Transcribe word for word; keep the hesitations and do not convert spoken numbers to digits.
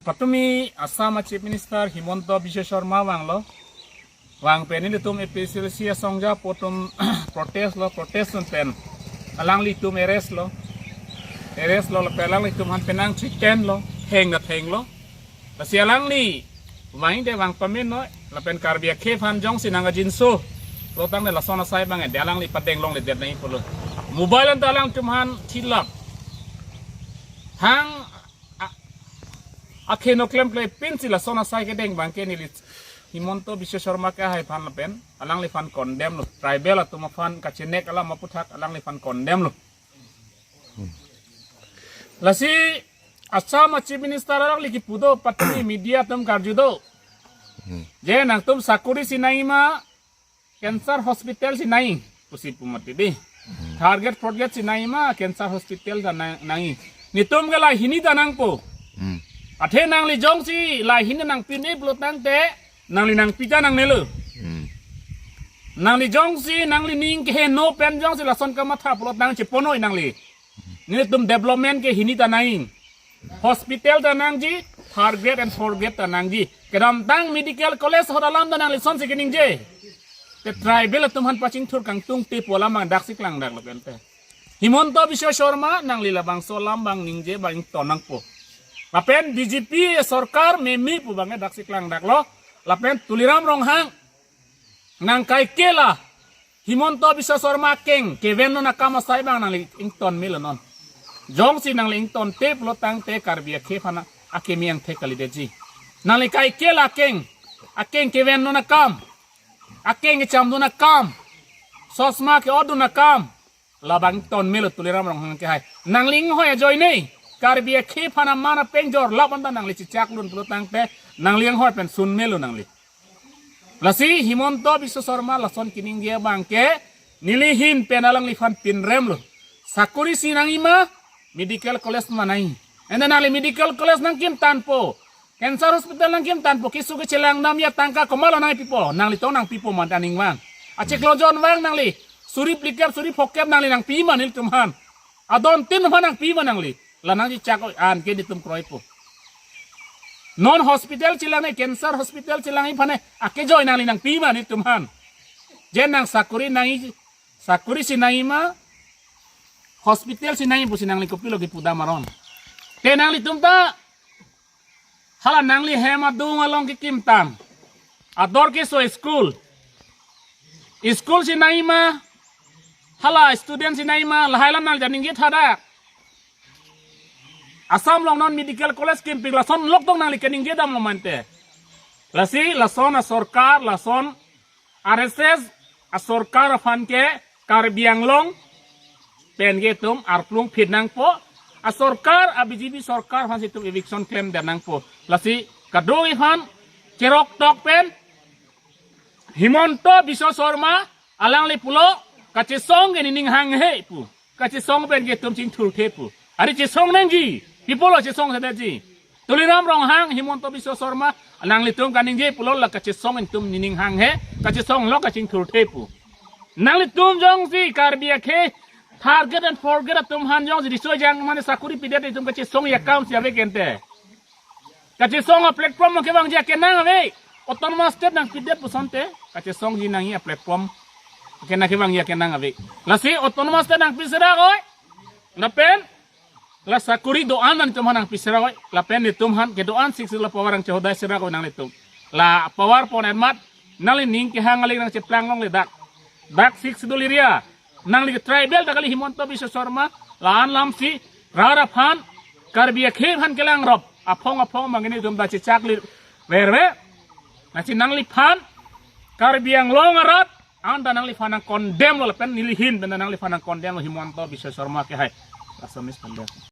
Patumi Assam a Chief Minister Himanta Biswa Sarma vanglo. Vang pen nelitum A P H L C asongja apo atum protest lo, protest un pen alanglitum arrest lo. Arrest lo lapen alanglitum aphan penang thik pen lo, theng na theng lo. Lasi alangli vang de vang pamenoi, lapen Karbi akhei aphan jongsi nang ajinso lo tangte lason asai abang de alangli padeng longledet nangji pulo. Mobile anta alangtum aphan thilap. Thang a-, akhei no klemkle pinsi lason asai kedeng abang ke neli Himanta Biswa Sarma kehai aphan lapen alangliphan condemn lo. Tribal atum aphan kachenek alam aputhak alangliphan condemn lo. Lasi Assam a Chief Minister alangli kipu do, patumi media atum karju do. Je nangtum sakurisi nangjima, cancer hospitalsi nangji pusi pu mati dei. Third grade, fourth gradesi nangjima, cancer hospital ta nang-, nangji. Netum ke lahei hini ta nangpo. Hmm. Athe nangli jongsi lahei hini nangpi-un-e pulo tangte, nangli nangpi ta nangnelo. Hmm. Nangli jongsi, nangli ning keheno pen jongsi lason kamatha pulo tangte cheponoi nangli. Netum development ke hini ta nangji. Hospital ta nangji, third grade and fourth grade ta nangji. Kedamtang medical college ahut alam ta nangli lasonsi keningje. Te tribal atum aphan pachingthur kangtung te pu alam abang daksi klangdak lapen te. Himanta Biswa Sarma nangli labangso alam abang ningje abang ington nangpo. Lapen B J P sorkar meme pu abang daksi klangdak lo. Lapen Tuliram Ronghang nang kaike la Himanta Biswa Sarma akeng kevan non akam asai abang nangli ington melo non. Jongsi nangli ington te pulo tangte Karbi akhei aphan akeme angthek kalidetji. Nangli kaike la akeng, akeng kevan non akam, akeng kechamdun akam, sosma ke-otdun akam, labang ington melo Tuliram Ronghang kehai. Nangli inghoi ajoine Karbi akhei aphan aman apengjor lap anta nangli chechak lun pulo tangte nangli inghoi pen sun melo nangli. Lasi Himanta Biswa Sarma lason keningje abang ke neli ahin pen alangliphan pinrem lo. Sakurisi nangjima, medical college ma nangji. Ante nangli medical college nangkim tangpo, cancer hospital nangkim tangpo, keso kechelang damji atangka komatlo nangpipo, nanglitum nangpipo ma aning vang. Achiklo jon vang nangli, suri phlikep, suri phokep nangli nangpi ma nelitum aphan. Adon tin aphan nangpi ma nangli. La nangchechak oi, anke netum kroipo. Non hospital chelang ne, cancer hospital chelang aphan ne, akejoi nangli nangpi ma netum aphan. Je nang sakuri nangji, sakurisi nangjima, hospitalsi nangji pusi nangli kopilo kipu dam aron. Te nanglitum ta hala nangli hem adung along kekim tang. Ador keso school. Schoolsi nangjima, hala studentsi nangjima, lahai alam nangli ta ningje thadak. Assam along non medical college kimpik lason lok tong nangli keningje damlo mante. Lasi lason asorkar, lason R S S asorkar aphan ke Karbi Anglong pen ke itum arplung phit nangpo. Asorkar, a B J P sorkar aphansi itum eviction klemdet nangpo. Lasi kadokave aphan cherok tok pen Himanta Biswa Sarma alangli pulo kachesong ke nening hanghe pu. Kachesong pen ke itum chingthurthe pu. Ari chesong nangji, pi pulo chesong sedetji. Tuliram Ronghang, Himanta Biswa Sarma, nanglitum kaningje pulo la kachesong itum nening hanghe, kachesong lo kachingthurthe pu. Nanglitum jongsi Karbi akhei third grade and fourth grade atum aphan jongsi riso jang mane sakuri pidet itum kachesongji akamsi ave kente. Kachesong a-platform kevangji akenang ave. Autonomous state nangpidet pu asonte kachesongji nangji a-platform kena kevangji akenang ave. Lasi autonomous state nangpi serak oi. Lapen la sakuri do-an nangtum aphan nangpi serak oi. Lapen netum aphan kedo-an Sixth Schedule power nangchehodai serak oi nanglitum. La power pon-et amat nangli ning kehang aling nangcheplang longle dak. Dak Sixth Schedule area. Nangli ke tribal ta kali, Himanta Biswa Sarma, la-an alamsi rat aphan, Karbi akhei aphan kelangrop aphong aphong abang netum ta chechak li verve. Lasi nangliphan Karbi Anglong arat anta nangliphan nang-condemn lo lapen neli ahin pen nangliphan nang-condemn lo Himanta Biswa Sarma kehai. Assamese condemn.